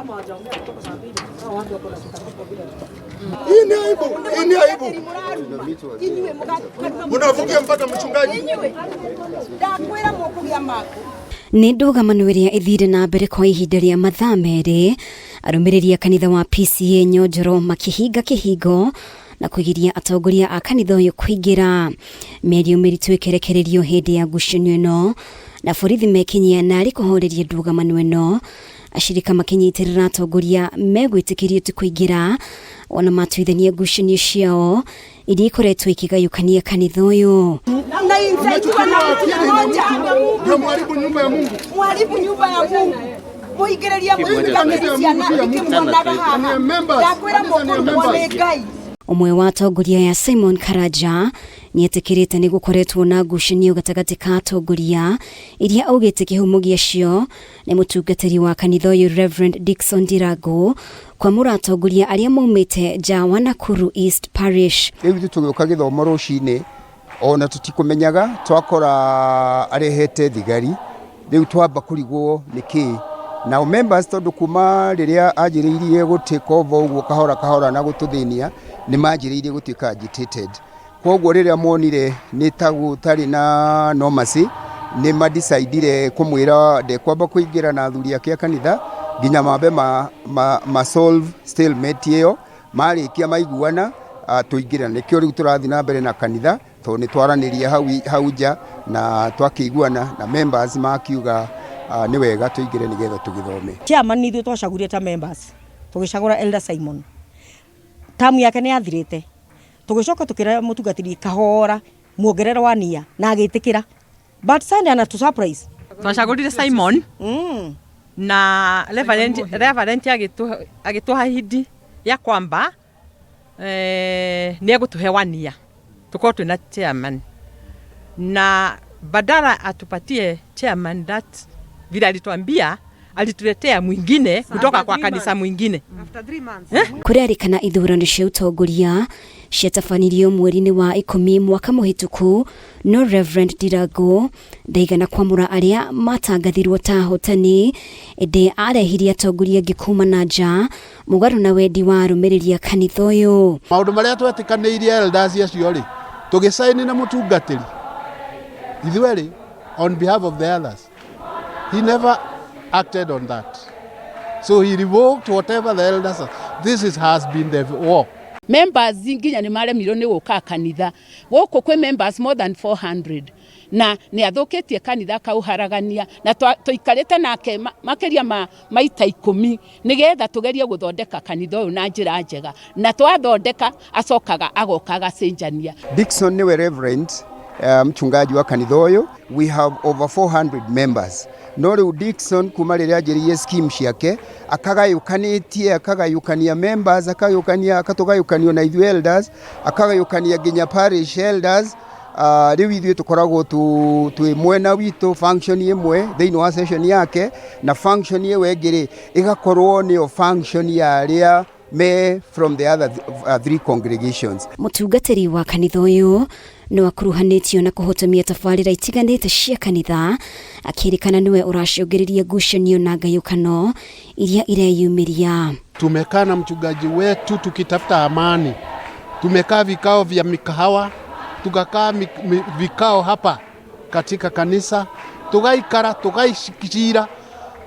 Kama hawajaongea kutoka saa 2, hao watu wako na kitambulisho bila. Hii ni aibu, hii ni aibu. Unavukia mpaka mchungaji. Ndakwĩra mũkũgĩa maku. Nĩ ndũgamano ĩrĩa ĩthire na mbere kwa ihinda rĩa mathaa 2, arũmĩrĩri a kanitha wa PCEA Nyonjoro makĩhinga kĩhingo na kũgiria atongoria a kanitha ũyũ kũingĩra. Mĩario mĩritũ ĩkĩrekererio hĩndĩ ya ngucanio ĩno, na borithi mekinyia narĩ kũhoreria ndũgamano ĩno, acirika makĩnyitĩrĩra atongoria megwĩtĩkĩrio tu kũingĩra ona matuithania ngucanio ciao iria ikoretwo ikĩgayũkania kanitha ũyũ. Na insaidiwa na mtu mmoja. Ndio mharibu nyumba ya Mungu. Mharibu nyumba ya Mungu, muhingĩrĩria mũtungatĩri ciana ikĩmuonaga haha. Ndakwĩra mũkũrumwo nĩ Ngai. Ũmwe wa atongoria ya Simon Karanja nĩetĩkĩrĩte nĩ gũkoretwo na ngucanio gatagatĩ ka atongoria iria augĩte kĩhumo gĩacio nĩ mũtungatĩri wa kanitha ũyũ Reverend Dickson Ndirango kwamũra atongoria arĩa maumĩte nja wa Nakuru East Parish. Rĩu ithuĩ tũgĩũka gĩthomo rũcinĩ ona tũtikũmenyaga, twakora arehete thigari. Rĩu twamba kũrigwo nĩkĩ nao members, tondũ kuma rĩrĩa anjĩrĩirie gũ take over ũguo kahora kahora na gũtũthĩnia, nĩ manjĩrĩirie gũtuĩka agitated. Koguo rĩrĩa monire nĩ ta gũtarĩ na normalcy, nĩ madecidire kũmwĩra ndekwamba kũingĩra na athuri ake a kanitha nginya mambe ma solve stalemate ĩyo. Marĩkia maiguana, tũingĩre. Nĩkĩo rĩu tũrathiĩ na mbere na kanitha, tondũ nĩ twaranĩria hau hau nja na twakĩiguana na members makiuga nĩ wega tũingĩre nĩgetha tũgĩthome. Chairman nĩ ithuĩ twacagũrire ta members, tũgĩcagũra Elder Simon. Tamu yake nĩ yathirĩte, tũgĩcoka tũkĩra mũtungatĩri kahora muongerere 1 year na agĩtĩkĩra, but Sunday ana tu surprise. Twacagũrire Simon na Reverend agĩtũha hindi ya kwamba nĩ egũtũhe 1 year tukorwo twĩna chairman, na badala atupatie chairman that vile alituambia, alituletea mwingine kutoka kwa kanisa mwingine. Kũrerĩkana ithurano cia ũtongoria ciatabanirio mweri-inĩ wa 10 mwaka mũhĩtũku, no Reverend Ndirango ndaigana kwamũra arĩa matangathirwo ta ahotani, ĩndĩ arehirie atongoria angĩ kuma na nja mũgarũ na wendi wa arũmĩrĩri a kanitha ũyũ. Maũndũ marĩa twetĩkanĩirie elders acio rĩ, tũgĩcaini na mũtungatĩri ithuerĩ on behalf of the others, he never acted on that, so he revoked whatever the elders. This has been the war. Members nginya nĩ maremirwo nĩ gũka kanitha gũkũ. Kwĩ members more than 400 na nĩ athũkĩtie kanitha, akauharagania, na tũikarĩte nake makĩria ma maita 10 nĩgetha tũgerie gũthondeka kanitha ũyũ na njĩra njega, na twathondeka acokaga agoka agacenjania. Dickson niwe reverend mchungaji wa kanitha ũyũ. We have over 400 members, no rĩu Dickson kuma rĩrĩa anjĩrĩirie scheme ciake akagayũkanĩtie, akagayũkania members, akagayũkania, akatũgayũkanio na ithuĩ elders, akagayũkania nginya parish elders. Rĩu ithuĩ tũkoragwo twĩ mwena witũ function ĩmwe thĩinĩ wa session yake, na function ĩyo ĩngĩ rĩ ĩgakorwo nĩyo function ya arĩa me from the other three congregations. Mũtungatĩri wa kanitha ũyũ no akuruhanĩtio na kũhotomia tabarĩra itiganĩte cia kanitha, akĩrĩkana nĩwe ũracũngĩrĩria ngucanio na ngayũkano iria ireyumĩria. Tumekaa na mchungaji wetu tukitafuta amani. Tumekaa vikao vya mikahawa, tukakaa vikao hapa katika kanisa, tugaikara tugaicira,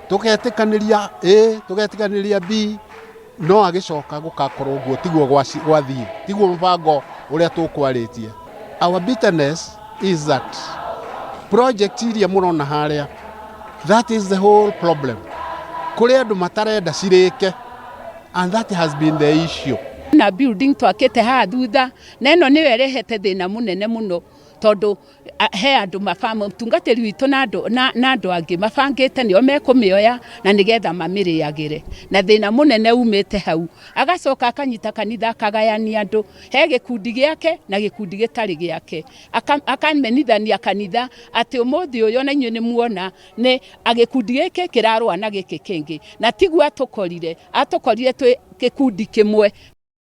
tugetĩkanĩria A, tugetĩkanĩria B, no agĩcoka gũgakorwo ũguo tiguo gwathiĩ, tiguo mũbango ũrĩa tũkwarĩtie. Our bitterness is that project iria mũrona harĩa, that is the whole problem. Kũrĩ andũ matarenda cirĩke, and that has been the issue. Na building twakĩte haha thutha na ĩno nĩyo ĩrehete thĩna mũnene mũno, tondũ he andũ mũtungatĩri witũ na andũ angĩ mabangĩte nĩo mekũmĩoya na nĩgetha mamĩrĩagĩre, na thĩna mũnene umĩte hau. Agacoka akanyita kanitha akagayania andũ, he gĩkundi gĩake na gĩkundi gĩtarĩ gĩake. Akamenithania kanitha atĩ ũmũthĩ ũyũ na inyuĩ nĩ muona nĩ gĩkundi gĩkĩ kĩrarũa na gĩkĩ kĩngĩ, na tiguo atũkorire twĩ gĩkundi kĩmwe.